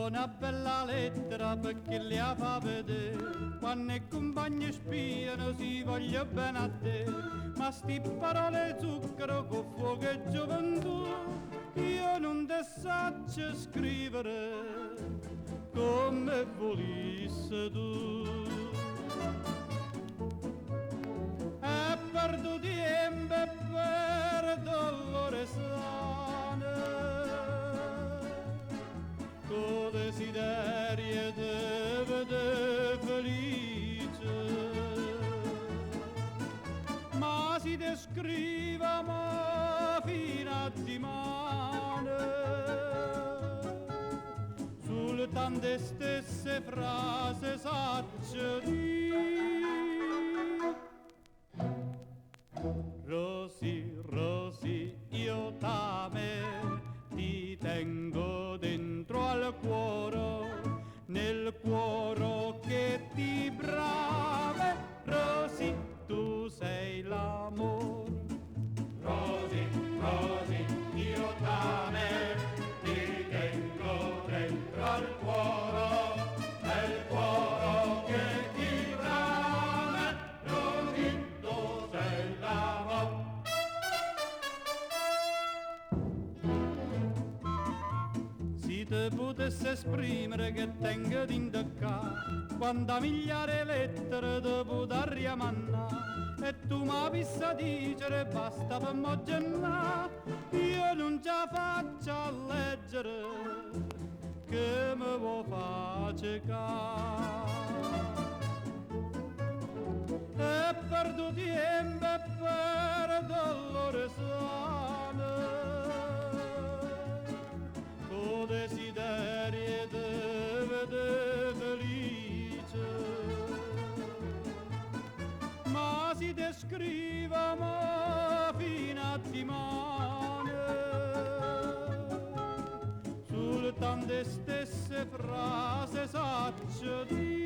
Scrivo na bella lettera perché le fa vedere quando i compagni spiano si voglio bene a te. Ma sti parole zucchero con fuoco e gioventù io non te saccio scrivere come volisse tu. E perdo tempo e per dolore sane con desiderio di vedere felice. Ma si descrive ma fino a dimane sulle tante stesse frasi saccio di. Rosì, Rosì, io t'ame, ti tengo dentro al cuore, nel cuore che ti brame, Rosì, tu sei l'amore. Rosì, Rosì, io t'ame, ti tengo dentro al cuore, nel cuore che ti brame, Rosì, tu sei l'amore. Se te potessi esprimere che tengo dentro qua, quanta migliaia di lettere te potrei mandare, e tu mi avessi a dicere basta per mo io non ce la faccio a leggere, che mi vuoi far cercare. E perdo tempo e per dolore sane, con desiderio di vedere felice. Ma si descrive ma fino a dimane sulle tante stesse frasi saccio di.